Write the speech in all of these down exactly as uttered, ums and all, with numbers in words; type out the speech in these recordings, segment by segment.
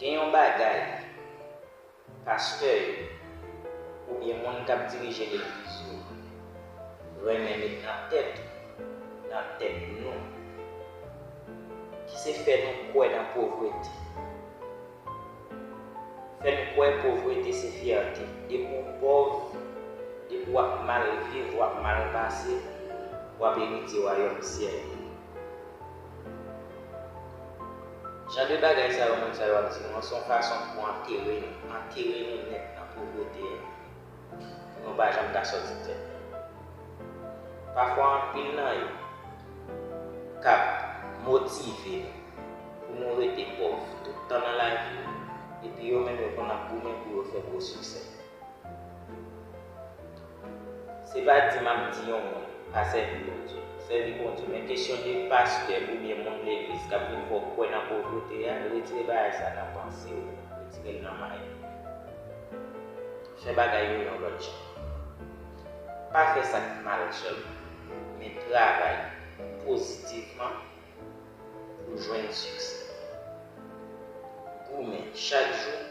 Gen yon bagay pastè yo oubyen moun k ap dirije legliz yo renmen met nan tèt, nan tèt nou, ki se fè nou kwè nan povrete. Fè n kwè povrete se fyète. Depi w pòv, depi w ap mal viv, w ap mal pase, w ap eritye wayòm syèl. Jan de bagay sa yo, moun sa yo ap di nou an, se yon fason pou antere nou, antere nou nèt nan povrete a, pou nou pa janm ka sòti tèt. Pafwa, anpil nan yo k ap motive nou pou nou rete pòv tout tan nan lavi nou, epi yo menm yo konn ap goumen pou yo fè gwo siksè. Se pa di m ap di yon moun pa sèvi Bondye. Sèvi Bondye, men kesyon de pastè oubyen moun legliz k ap vin fè w kwè nan povrete a, retire bagay sa nan panse w, retire l nan may ou. Fè bagay yo yon lòt jan. Pa fè sa k mal sèlman, men travay pozitivman pou jwenn siksè. Goumen chak jou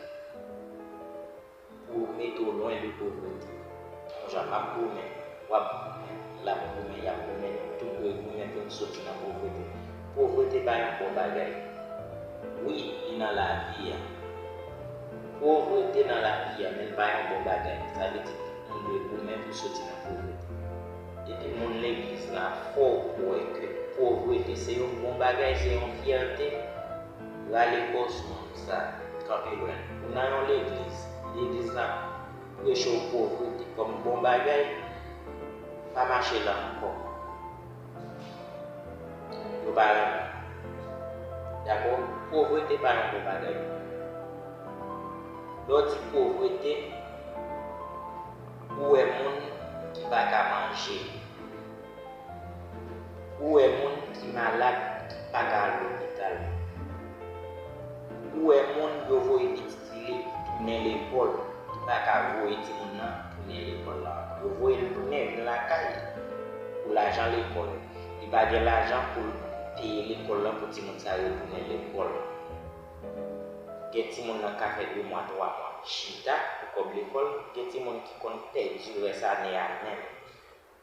pou w mete w lwen de povrete. Yon jan m ap goumen, w ap goumen, l ap goumen, y ap goumen, nou tout dwe goumen pou n soti nan povrete. Povrete pa yon bon bagay. Wi, li nan lavi a. Povrete nan lavi a, men l pa yon bon bagay. Sa vle di, nou dwe goumen pou soti nan povrete. Epi moun legliz la, fò w kwè ke povrete se yon bon bagay, se yon fyète. Rale kò sou moun sa, kanpe lwen. Ou nan yon legliz, legliz la preche w povrete kòm bon bagay, pa mache la ankò. Yo pa renmen. Dakò? Povrete pa yon bon bagay. Lè w di povrete, ou wè moun ki pa ka manje. Ou wè moun ki malad ki pa ka al lopital. Ou wè moun yo voye pitit li tounen lekòl, ki pa ka voye timoun nan tounen lekòl la ankò. Yo voye l tounen vin lakay li pou lajan lekòl. Li pa gen lajan pou l peye lekòl la pou timoun sa yo tounen lekòl. Gen timoun nan ka fè de mwa, twa mwa chita pou kòb lekòl. Gen timoun ki konn pèdi rès ane a menm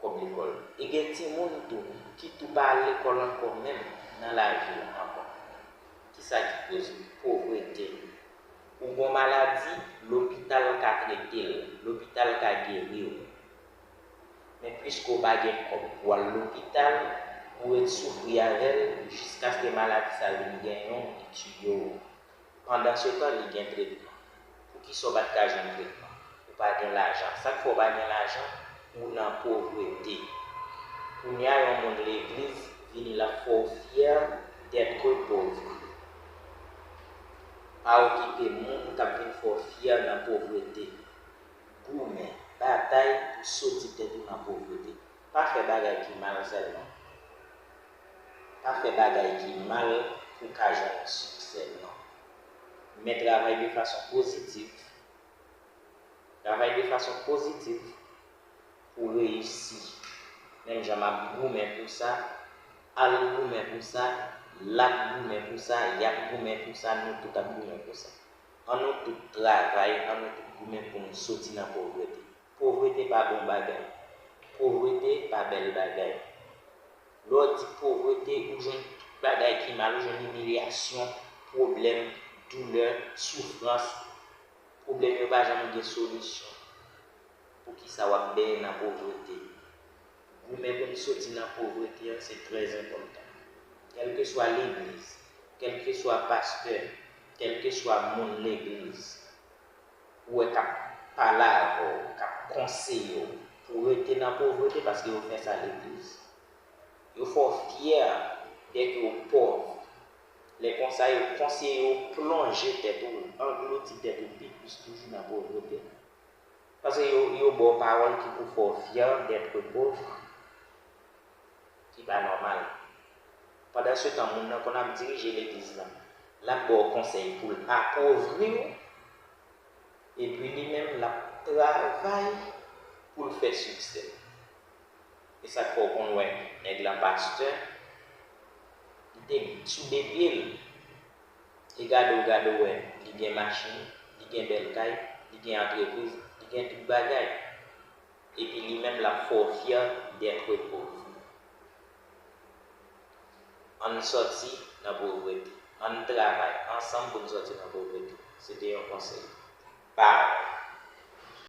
kòb lekòl. E gen timoun tou ki tou pa al lekòl ankò menm nan laj yo ankò. Kisa ki koze povrete? Ou gon maladi, lopital ka trete l, lopital ka geri w. Men piske w pa gen kòb pou w al lopital, ou ret soufri avè l jiskaske maladi sa vin gen yon li tiye w. Pandansetan, li gen tretman. Poukisa w pa t ka jwenn tretman? Ou pa gen lajan. Sa k fè w pa gen lajan? Ou nan povrete. Kounye a, yon moun legliz vini, l ap fè w fyè d'être pauvre. Pa okipe moun k ap vin fè w fyè nan povrete. Goumen, batay pou soti tèt ou nan povrete. Pa fè bagay ki mal sèlman. Pa fè bagay ki mal pou w ka jwenn siksè, non. Men travay de fason pozitif. Travay de fason pozitif pou w reyisi. Menm jan m ap goumen pou sa, Al goumen pou sa, l ap goumen pou sa, y ap goumen pou sa, nou tout ap goumen pou sa. An nou tout travay, an nou tout goumen pou nou soti nan povrete. Povrete pa bon bagay. Povrete pa bèl bagay. Lè w di povrete, ou jwenn tout bagay ki mal, ou jwenn imilyasyon, pwoblèm, doulè, soufrans. Pwoblèm yo pa janm gen solisyon. Poukisa w ap benyen nan povrete? Goumen pou n soti nan povrete an, se trè enpòtan. Kèlkeswa legliz, kèlkeswa pastè, kèlkeswa moun legliz, ou wè k ap pale avè w, k ap konseye w pou w rete nan povrete, paske yo fè sa legliz. Yo fè w fyè dèke w pòv. Lè konsa, yo konseye w plonje tèt ou, angloti tèt ou pi plis toujou nan povrete. Paske yo, yo ba w pawòl ki pou fè w fyè d'être pauvre, ki pa nòmal. Pandansetan, moun nan konn ap dirije legliz la, l ap ba w konsèy pou l apovri w, epi li menm, l ap travay pou l fè siksè. E sa k fè w konn wè nèg la pastè, li te sou de pye l. E gade w, gade w wè, li gen machin, li gen bèl kay, li gen antrepriz, li gen tout bagay. Epi li menm l ap fè w fyè d'être pauvre. Ann sòti nan povrete. Ann travay ansanm pou n sòti nan povrete. Se te yon konsèy. Bye.